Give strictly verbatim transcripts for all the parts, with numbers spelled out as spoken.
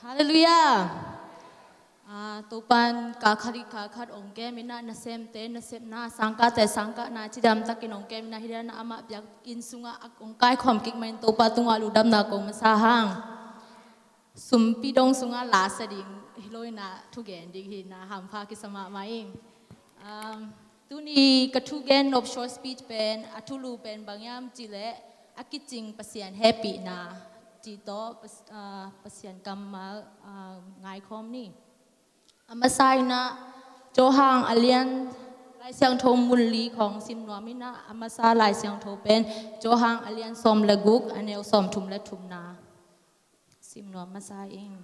Halleluiah. Ah, Topan kalkhat i kalkhat ong kem inah, nasemte nasepna, sangkahte sangkahna cidamtakin ong kem inah, hidana amah biakinn sungah ong kaikhawm kik mahin Topa tungah lungdamna kong masa hang. Sumpi dong sungah lasa ding hi lo inah, thugen ding hi inah, hampha kisa mahmah ing. Um, tuni ka thugen nop short speech pen, a thulu pen bang hiam cih leh, a kicing Pasian hehpihna cih tawh, Pas-, ah, Pasian kammal, ah, ngaikhawm ni. A masa inah, Johan a lian, Lai Siangtho mun li khawng sim nuam inah, a masa Lai Siangtho pen, Johan a lian sawm le guk, a neu sawm thum le thumna. Sim nuam masa ing.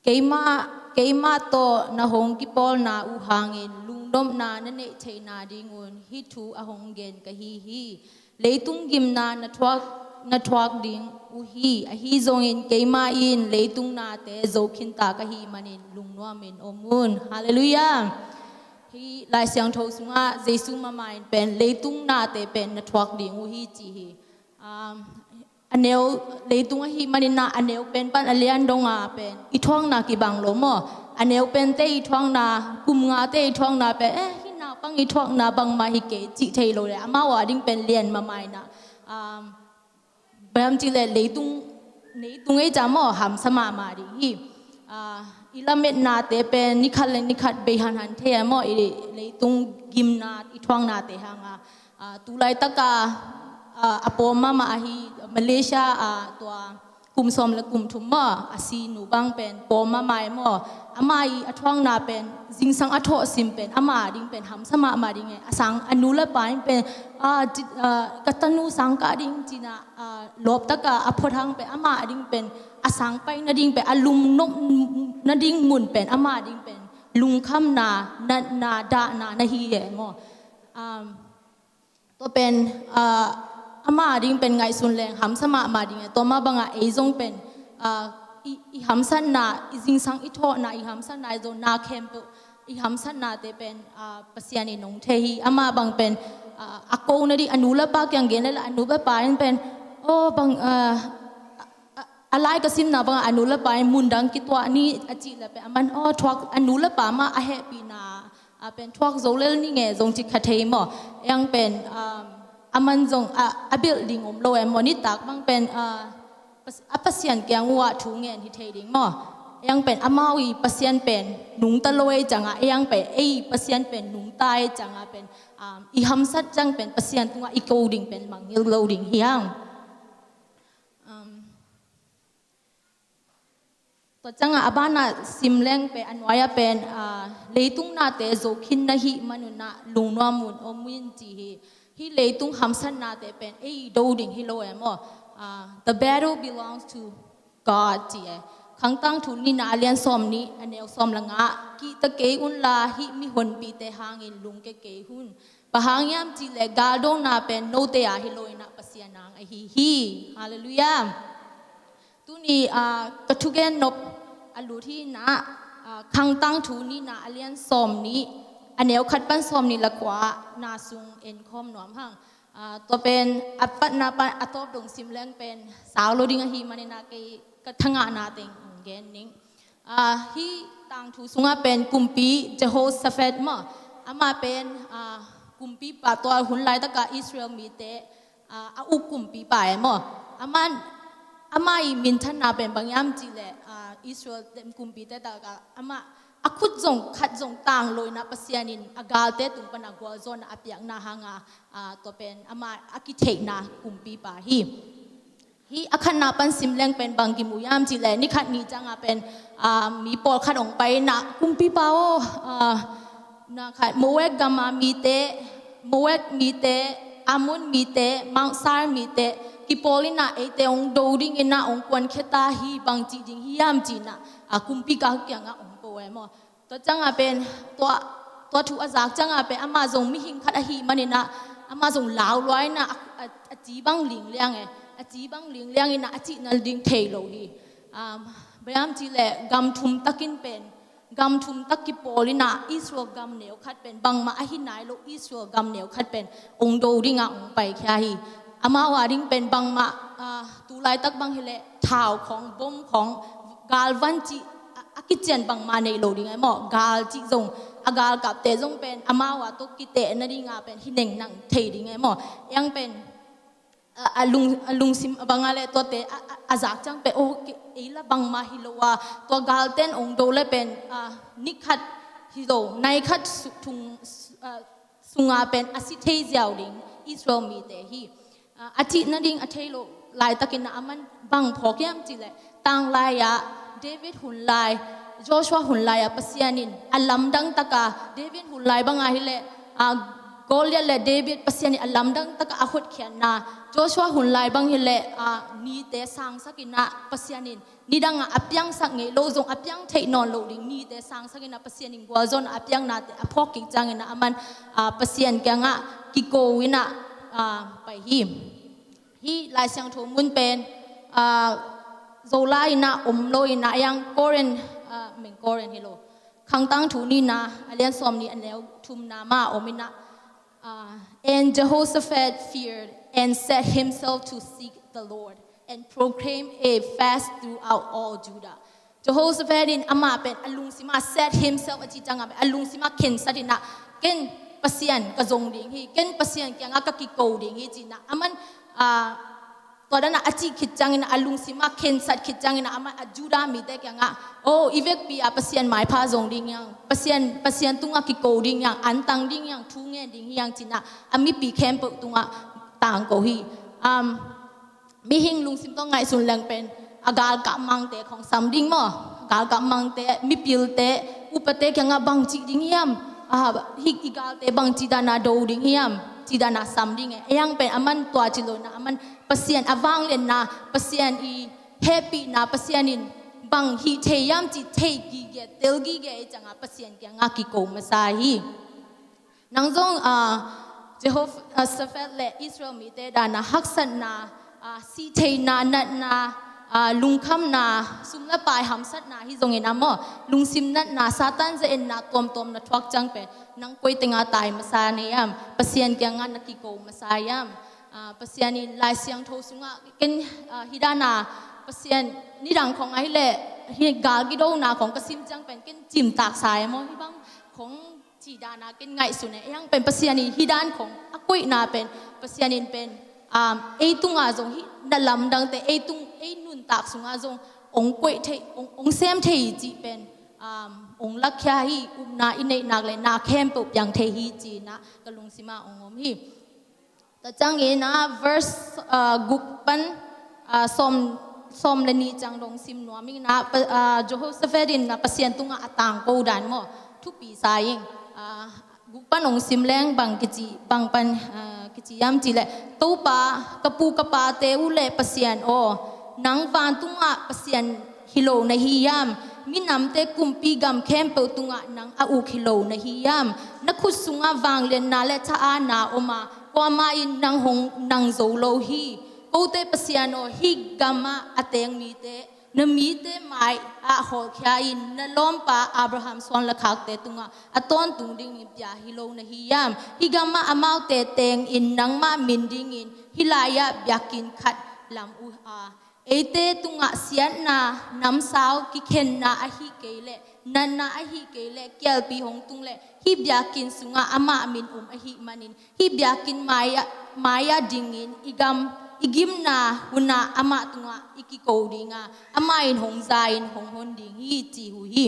Keimah, keimah tawh na hong kipawlna uh hangin lungnopna na neih theihna dingun hih thu a hong gen ka hi hi. Leitung gimna na thuak, na thuak ding uh hi. Ahi zongin keimah in leitung nate zo khinta ka hih manin lungnuamin om un. Halleluiah. Hih Lai Siangtho sungah Jesu mahmah in pen leitung nate pen na thuak ding uh hi ci hi. Um, a neu, leitung ahih manin ah a neu pen pan a lian dong a pen i thuakna kibang lo maw? A neu pente i thuakna, kum ngate i thuakna pen, eh, hih naupang i thuakna bangmah hi kei cih thei lo le, amau a ding pen lian mahmah inah. Um, bang hiam cih leh leitung, leitung ei ca maw, hamsa mahmah ding hi. Ah, i lametnate pen nikhat le nikhat bei hanhan thei a maw, i leitung gimna i thuaknate hang a. Ah, tu laitaka, ah, a pawm mahmah ahi Malaysia, ah, tua kum sawm le kum thum maw, a sinu bang pen pawm mahmah e maw. Amah i a thuakna pen, zingsang a thawh sim pen, amah ding pen hamsa mahmah ding e. A sang a nu le pa in pen, ah, ci-, ah, ka tanu sangkah ding ci inah, ah, lawptaka a phuat hang pen, amah ding pen, a sang pai nading pen, a lungnop nading mun pen, amah ding pen lungkhamna, natna, dahna na hi e maw. Um, Tua pen, ah, amah ding pen ngaihsun leng hamsa mahmah ding e. Tua mah bangah ei zong pen, ah, i, i hamsatna, i zingsang i thawhna, i hamsatna, i zong na khempeuh, i hamsatnate pen, ah, Pasian in hong thei hi. Amah bang pen, ah, a ko nading, a nu le pa kiang gen le la, a nu le pa in pen, oh, bang, ah, a, a lai ka simna bangah a nu le pa in mundang kituah ni a cih le pen, a man, oh, thuak, a nu le pa mah a hehpihna, a pen thuak zo lel ni nge zong ci kha thei maw. Eng pen, um, a man zong a, a belh ding om lo e maw. Nitak bang pen, uh, pas-, a Pasian kiang uh ah thu ngen hi thei ding maw. Eng pen amau i Pasian pen nungta lo ei ciangah, eng pen ei Pasian pen nungta ei ciangah pen, um, i hamsat ciang pen Pasian tungah i ko ding pen mangngilh lo ding hi hang. Um, Tua ciangah a banah sim leng pen a nuai-ah pen, ah, leitung nate zo khin na hih manun ah lungnuam un om un ci hi. Hih leitung hamsatnate pen ei do ding hi lo e maw. Ah, the battle belongs to God ci e. Khang Tangthu nihna a lian sawm nih a neu sawm le nga ah, kihta kei unla hih mihonpite hangin lungke kei un. Bang hang hiam cih leh galdona pen note a hi lo inah Pasian a ahi hi. Halleluiah. Tuni, ah, ka thugen nop a lut hi inah, ah, Khang Tangthu nihna a lian sawm nih, a neu khat pan sawm nih le kua na sung en khawm nuam hang. Ah, tua pen a patna pan a tawp dong sim leng pen sau lo ding ahih manin ah kei ka thangahna teng hong gen ning. Ah, hih tangthu sungah pen kumpi Jehoshaphat maw, amah pen, ah, kumpipa, tua hun laitakah Israel mite, ah, a uk kumpipa e maw. Amah, amah i minthanna pen bang hiam cih leh, ah, Israel kumpite takah amah a khut zong khat zong tang lo inah Pasian in a galte tung pan a gualzawhna a piakna hangah, ah, tua pen amah a kitheihna kumpipa hi. Hih a khatna pan sim leng pen bang kimu hiam cih leh, ni khat ni ciangah pen, ah, mi pawlkhat hong pai inah, kumpipa aw, ah, na khat Moab gama mite, Moab mite, Ammon mite, Mount Seir mite kipawl inah eite hong do ding inah hong kuankhia ta hi, bang cih ding hiam ci inah, ah, kumpipa kiangah hong ko e maw. Tua ciangah pen, tua, tua thu a zak ciangah pen amah zong mihing khat ahih manin ah, amah zong lau lua inah a, a, a ci bang lingliang e. A ci bang lingliang inah a cihna ding thei lo hi. Um, Bang hiam cih leh gam thum takin pen, gam thum tak kipawl in ah Israel gam neu khat pen, bangmah ahi nai lo Israel gam neu khat pen ong do ding ah ong paikhia hi. Amau a ding pen bangmah, ah, tu laitak bang hi leh thau khawng, bom khawng, galvan cih a, a kician bangmah nei lo ding e maw. Gal cih zong, a galkapte zong pen amau a tawh kiteh nading a pen hi neng nang thei ding e maw. Eng pen a, a lung, a lungsim a bang a leh tuate a, a, a zak ciang pen, oh, ei la bangmah hi lo a, tua galten ong do leh pen, ah, ni khat hi lo, nai khat su-, thung, su-, ah, sung a pen a si thei ziau ding Israel mite hi. Ah, a cih nading a thei lo laitakin ah aman bang phawk hiam cih leh, tanglai ah David hun lai, Joshua hun lai ah Pasian in a lamdang tak a, David hun lai bang a hi leh, ah, Goliath leh David Pasian in a lamdang tak a a hotkhiatna, Joshua hun lai bang hi leh, ah, nite sangsak in ah Pasian in nidang ah a piangsak ngei lo zong a piang theih nawn lo ding nite sangsak in ah Pasian in gualzawhna a piaknate a phawk kik ciangin ah aman, ah, Pasian kiangah kiko in ah, ah, pai hi. Hih Lai Siangtho mun pen, ah, Zolai in ah om lo in ah, a yang Korin, ah, meng Korin hi lo. Khang Tangthu nihna a lian sawmnih a neu thumna mah om in ah, ah, "And Jehoshaphat feared and set himself to seek the Lord and proclaim a fast throughout all Judah." Jehoshaphat in amah pen a lungsim ah, set himself a cih ciang a, a lungsim ah khensat in ah, ken Pasian ka zong ding hi, ken Pasian kiangah ka kiko ding hi ci in ah, aman, ah, tua dan a a cih khit ciangin ah, a lungsim ah khensat khit ciangin ah, aman a Judah mite kiangah, oh, i vekpi a Pasian maipha zong ding hiang, Pasian, Pasian tungah kiko ding hiang, antang ding hiang, thu ngen ding hiang ci in ah, a mipi khempeuh tungah tangko hi. Um, mihing lungsim tawh ngaihsun leng pen, a galkap mangte khawng sam ding maw. Galkap mangte, mipilte, upate kiangah bangci ding hiam, ah, hih i galte bangci dan a do ding hiam, ci dan a sam ding e. A yang pen aman tua ci lo in ah, aman Pasian a vangliatna, Pasian i hehpihna, Pasian in bang hih thei hiam cih thei gige, tel gige i ciang a Pasian kiangah kiko masa hi. Nang zong, ah, Jehoshaphat leh Israel mite dan a haksatna, ah, sihtheihna, natna, ah, lungkhamna, sum leh pai hamsatna hi zongin ah maw, lungsim natna, Satan za-etna tuamtuam na thuak ciang pen, nang koi teng ah tai masa na hiam, Pasian kiangah na kiko masa hiam? Ah, Pasian in Lai Siangtho sungah ken, ah, hih dan a Pasian, nidang khawng a hi leh, hih gal kidona khawng ka sim ciang pen ken cimtak sa e maw, hih bang khawng cih dan a ken ngaihsun e. A yang pen Pasian in hih dan khawng a koihna pen, Pasian in pen, um, ei tungah zong hih na lamdangte, ei tung, ei nuntak sungah zong ong koih thei, ong, ong sem thei hi cih pen, um, ong lakkhia hi. Upna i neih nak leh na khempeuh piang thei hi ci in ah ka lungsim ah ong om hi. Tua ciangin ah, verse, ah, guk pan, ah, sawm, sawm leh nih ciang dong sim nuam ing ah, Pa-, ah, Jehoshaphat in ah Pasian tungah a tangko dan maw, thupi sa ing. Ah, guk pan ong sim leng bang kici, bang pan, ah, kici hiam cih leh, Topa, ka pu ka pate uh leh Pasian aw, nang vantungah Pasian hi lo na hi hiam? Minamte kumpi gam khempeuh tungah nang a uk hi lo na hi hiam? Na khut sungah vangliatna leh tha-ana om a, kuamah in nang hong nang zo lo hi. Kote Pasian aw, hih gamah a teng mite na mite mai-ah hawlkhia in, na lawmpa Abraham suan lakhakte tungah a tawntung dingin pia hi lo na hi hiam? Hih gamah amaute tengin nangmah min dingin hih lai-ah biakinn khat lam uh a, eite tungah siatna, namsau, kikhenna ahih kei leh, natna ahih kei leh, kialpi hong tung leh, hih biakinn sungah amah min um ahih manin, hih biakinn mai-ah, mai-ah dingin i gam, i gimna hunah amah tungah i kiko ding a, amah in hong za-in hong hon ding hi, ci uh hi.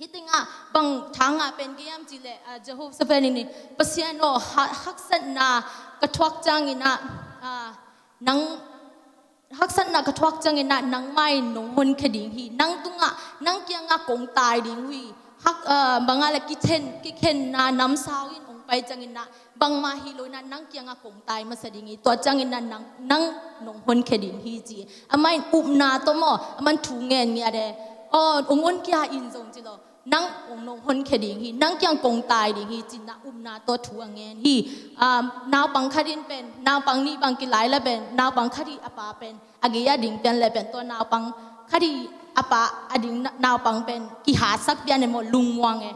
Hih tengah bang thangah pen kei hiam cih leh, ah, Jehoshaphat in, Pasian aw, ha-, haksatna ka thuak ciangin ah, ah, nang, haksatna ka thuak ciangin ah nangmah in nong honkhia ding hi. Nang tungah, nang kiangah kong tai ding uh hi. Hak, ah, bang a leh kithen, kikhenna namsau in ong pai ciangin ah, bangmah hi lo in ah nang kiangah kong tai masa ding hi. Tua ciangin ah nang, nang nong honkhia ding hi, ci. Amah in upna tawh maw, aman thu ngen ngiat e. Aw, ong honkhia in zong ci lo, nang ong nong honkhia ding hi, nang kiang kong tai ding hi, ci in ah upna tawh thu a ngen hi. Um, naupang khat in pen, naupang nih bang kilai leh pen, naupang khat hi a pa pen, a gei-ah ding pian leh pen, tua naupang khat hi a pa a ding na- naupang pen kihatsak pian e maw, lungmuang e.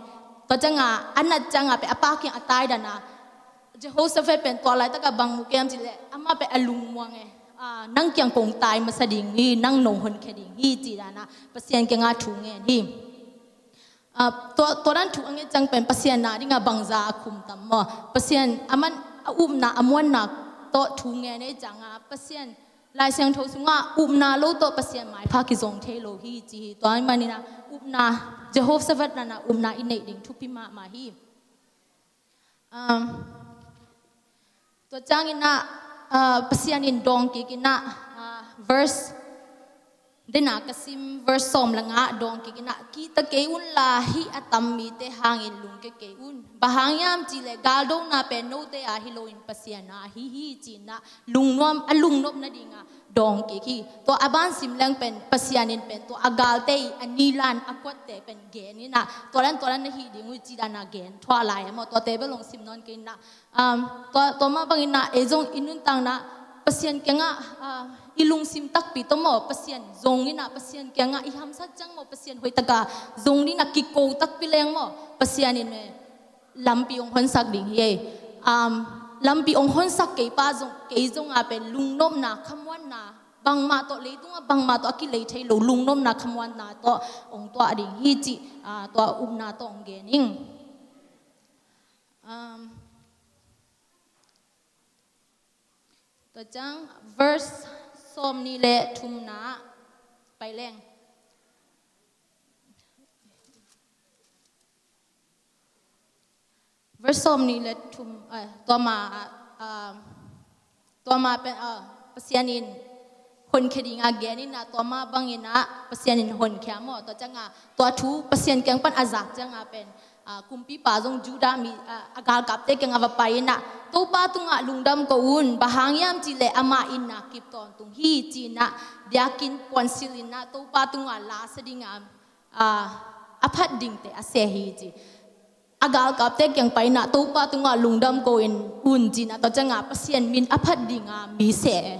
Tua ciangah a nat ciangah pen a pa kiang a tai dan a, Jehoshaphat pen tua laitakah bang mu hiam cih leh amah pen a lungmuang e. Ah, nang kiang kong tai masa ding hi, nang nong honkhia ding hi ci dan a Pasian kiangah thu ngen hi. Ah, tua, tua dan thu a nget ciang pen Pasian a dingah bangza a khum tam maw? Pasian a man a upna a muanna tawh thu ngen e ciangah Pasian Lai Siangtho sungah upna lo tawh Pasian maipha kizong thei lo hi ci hi. Tua ahih manin ah upna, Jehoshaphat dan a upna i neih ding thupi mahmah hi. Um, tua ciangin ah, ah, Pasian in dawng kik in ah, ah, verse, den a ka sim, verse sawm le nga dawng kik in ah, kihta kei unla hih a tam mite hangin lungkia kei un. Bang hang hiam cih leh galdona pen note a hi loin Pasian a hi hi ci in ah lungnuam, a lungnop nading a dawng kik hi. Tua a ban sim leng pen Pasian in pen tua a galte i a nilan a kuatte pen gen in ah, tua dan tua dan na hih ding uh ci dan a gen thuah lai e maw? Tuate bel hong sim nawn kei in ah, um, tua, tua mah bangin ah ei zong i nuntakna Pasian kiangah, ah, i lungsim takpi tawh maw, Pasian zong in ah, Pasian kiangah i hamsat ciang maw, Pasian hoih taka zong in ah kiko takpi leng maw, Pasian in eh lampi hong honsak ding hi ei. Um, lampi hong honsak kei pa zong, kei zong a pen lungnopna, khamuanna, bangmah tawh, leitungah bangmah tawh a kilei thei lo lungnopna, khamuanna tawh hong tuah ding hi cih, ah, tua upna tawh hong gen ing. Um, tua ciang verse sawmnih le thumna pai leng. Verse sawmnih le thum, ah, tua ma, ah, tua ma pen, ah, Pasian in honkhia ding a gen in ah, tua ma bangin ah Pasian in honkhia maw? Tua ciangah tua thu Pasian kiang pan a zak ciangah pen, ah, kumpipa zong Judah mi, ah, a galkapte kiangah va pai in ah, Topa tungah lungdam ko un, bang hang hiam cih leh amah in na kip tawntung hi ci in ah, biakinn puansilh in ah Topa tungah la sa ding a, ah, a phat dingte a seh hi ci. A galkapte kiang pai in ah Topa tungah lungdam ko in un ci in ah, tua ciangah Pasian min a phat ding a mi seh e.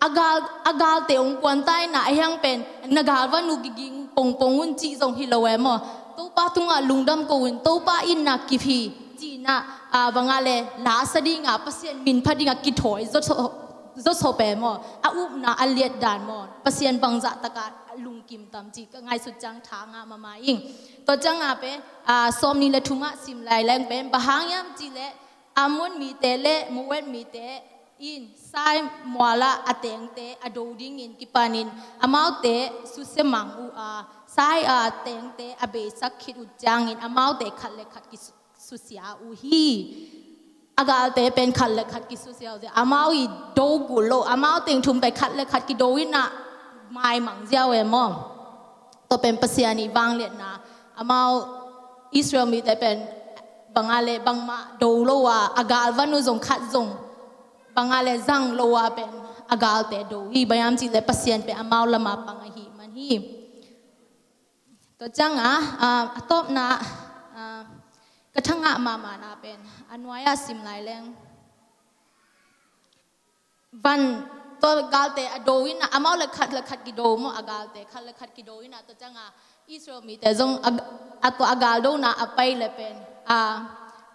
A gal, a galte hong kuan ta in ah, a hiang pen na galvan uh kiging pongpong un cih zong hi lo e maw? Topa tungah lungdam ko un, Topa in na kip hi ci in ah, ah, bang a le la sa ding a, Pasian min phat ding a kithawi zawsop, zawsop e maw? A upna a liat dan maw? Pasian bangzah taka a lungkim tam cih ka ngaihsut ciang tha ngah mahmah ing. Tua ciangah pen, ah, sawmnih le thum ah sim lai leng pen, bang hang hiam cih leh Ammon mite le Moab mite in Seir mualah a tengte a do dingin kipanin amaute susia mang uh a, Seir a tengte a beisak khit uh ciangin amaute khat le khat kisu- susia uh hi. A galte pen khat le khat kisusia uh hi. Amau i do kul lo, amau teng thum pen khat le khat kido in ah maimang ziau e maw? Tua pen Pasian i vangliatna, amau Israel mite pen bang a le bangmah do lo a, a galvan uh zong khat zong bang a le zang lo a pen a galte do hi. Bang hiam cih leh Pasian pen amau lamah pang ahih man hi. Tua ciangah, ah, a tawpna, ah, ka thangah mahmahna pen a nuai-ah sim lai leng. Van, tua galte a do in ah, amau le khat le khat kido maw, a galte khat le khat kido in ah, tua ciangah Israel mite zong a, a tua a galdona a pai le pen, ah,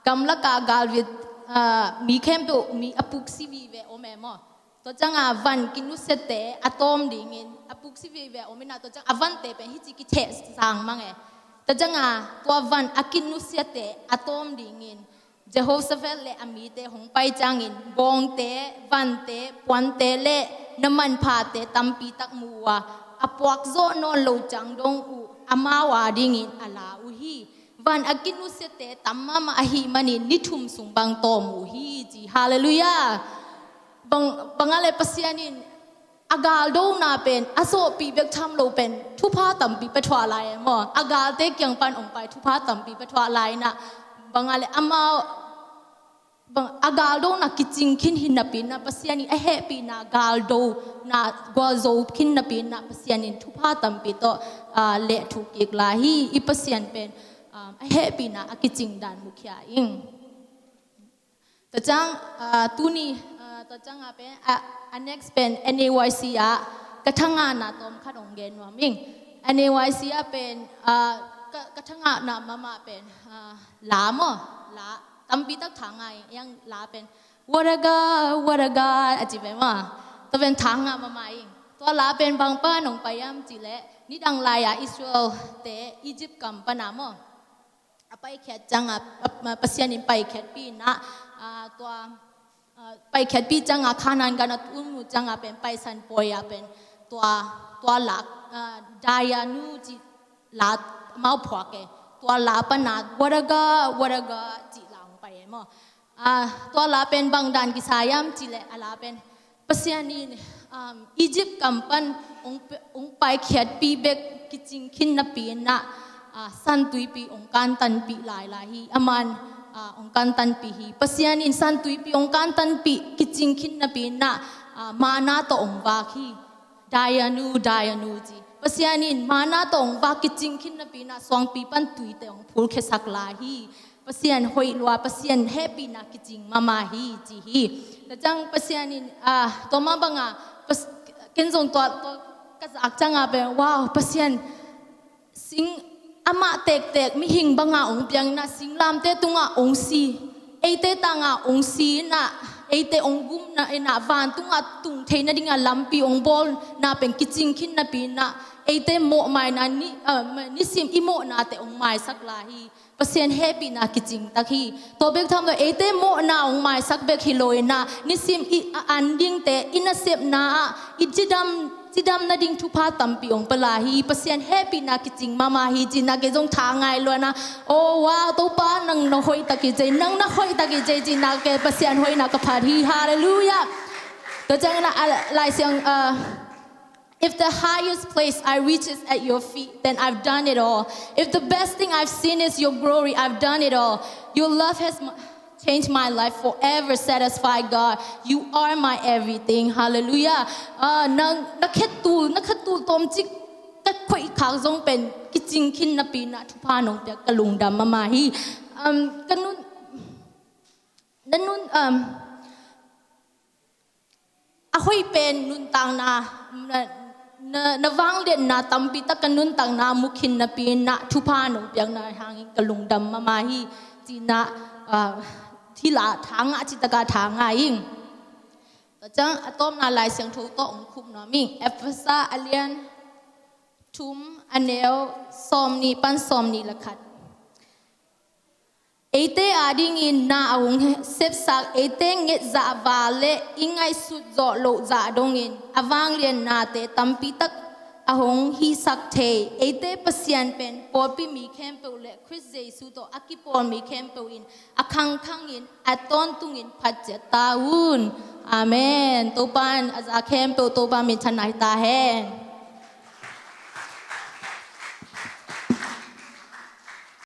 gamlaka galvit, ah, mi khempeuh mi a puksi vive om e maw? Tua ciangah van kinusiate a tawm dingin a puksi vive om in ah, tua ciangah a vante pen hih ci kitheh sang mang e. Tua ciangah tua van a kinusiate a tawm dingin Jehoshaphat le a mite hong pai ciangin bawngte, vante, puante le na manphate tampi tak mu uh a, a puak zawh nawn lo ciang dong uh amau a dingin a la uh hi. Van a kinusiate tam mahmah ahih manin ni thum sung bang tawm uh hi ci. Halleluiah. Bang, bang a le Pasian in a galdona pen a sawhpih bek tham lo pen thupha tampi pia thuah lai e maw? A galte kiang pan hong pai thupha tampi pia thuah lai in ah, bang a le amau, bang a galdona kicing khin hi napi in ah, Pasian in a hehpihna galdona gualzo khin napi in ah, Pasian in thupha tampi tawh, ah, leh thuk kik lai hi. I Pasian pen, ah, a hehpihna a kicing dan mukhia ing. Tua ciang, ah, tuni, ah, tua ciang a pen, ah, a next pen N A Y C ah ka thangahna tawm khat hong gen nuam ing. A N Y C ah pen, ah, ka, ka thangahna mahmah pen, ah, la maw, la tampi tak thangah ing. Yang la pen, "What a God, what a God," a ci pen maw. Tua pen thangah mahmah ing. Tua la pen bang pan hong pai hiam cih leh, nidang lai-a Israel-te Egypt gam pan a maw, a paikhiat ciangah, a, a, Pasian in paikhiatpih in ah, ah, tua, ah, paikhiatpih ciangah Kanaan gam a tun uh ciangah pen paisan pawi ah pen tua, tua la, ah, Dayenu cih la amau phuak e. Tua la pan a, "What a God, what a God," cih la hong pai e maw. Ah, tua la pen bang dan kisa hiam cih leh, a la pen Pasian in, um, Egypt gam pan hong, hong paikhiatpih bek kicing khin napi in ah, ah, San Tuipi hong kantanpih lai lai hi. Aman, ah, hong kantanpih hi. Pasian in San Tuipi hong kantanpih kicing khin napi in ah, ah, manna tawh hong vak hi. "Dayenu, Dayenu," ci. Pasian in manna tawh hong vak kicing khin napi in ah suangpi pan tuite hong phulkhiasak lai hi. Pasian hoih lua, Pasian hehpihna kicing mahmah hi, ci hi. Tua ciang Pasian in, ah, tua mah bangah, Pas-, ken zong tua, tua ka zak ciangah pen, wow, Pasian sing amah tektek mihing bangah hong piang in ah, singlamteh tungah hong si, eite tangah hong si in ah, eite hong gumna in ah, vantungah tung theih nadingah lampi hong bawlna pen kicing khin napi in ah, eite mawhmaina ni, ah, nisim i mawhnate hong maisak lai hi. Pasian hehpihna kicing tak hi. Tua bek tham lo, eite mawhna hong maisak bek hi lo in ah, nisim i a an dingte, i nasepna ah, i cidam, cidam nading thupha tampi hong pia lai hi. Pasian hehpihna kicing mahmah hi, cihna kei zong tha ngai lua in ah, "Oh, wow, Topa, nang na hoih tak hi ci, nang na hoih tak hi ci," cihna kei Pasian hoihna ka phat hi. Halleluiah. Tua ciangin ah, a, Lai Siang, ah, "If the highest place I reach is at your feet, then I've done it all. If the best thing I've seen is your glory, I've done it all. Your love has m-, changed my life forever, satisfied God. You are my everything." Halleluiah. Ah, nang, na khetul, na khetul tawmcik ka khoih khak zong pen kicing khin napi in ah thupha nong piak, ka lungdam mahmah hi. Um, ka nun, na nun, um, a hoih pen nuntakna, na, na, na vangliatna tampi tak ka nuntakna mu khin napi in ah thupha nong piakna hangin ka lungdam mahmah hi, cihna, ah, hih la tha ngah, cih takah tha ngah ing. Tua ciang a tawpna Lai Siangtho tawh hong khup nuam ing. Efesa a lian thum, a neu sawmnih pan sawmnih le khat. Eite adingin na a hong sepsak, eite nget zah val le i ngaihsut zawh loh zah dongin a vangliatnate tampi tak a hong hihsak thei eite Pasian pen pawlpi mi khempeuh le Khrist Jesuh tawh a kipawl mi khempeuh in a khangkhangin a tawntungin phat ciat ta un. Amen. Topa in a za khempeuh Topa minthanna hi ta hen.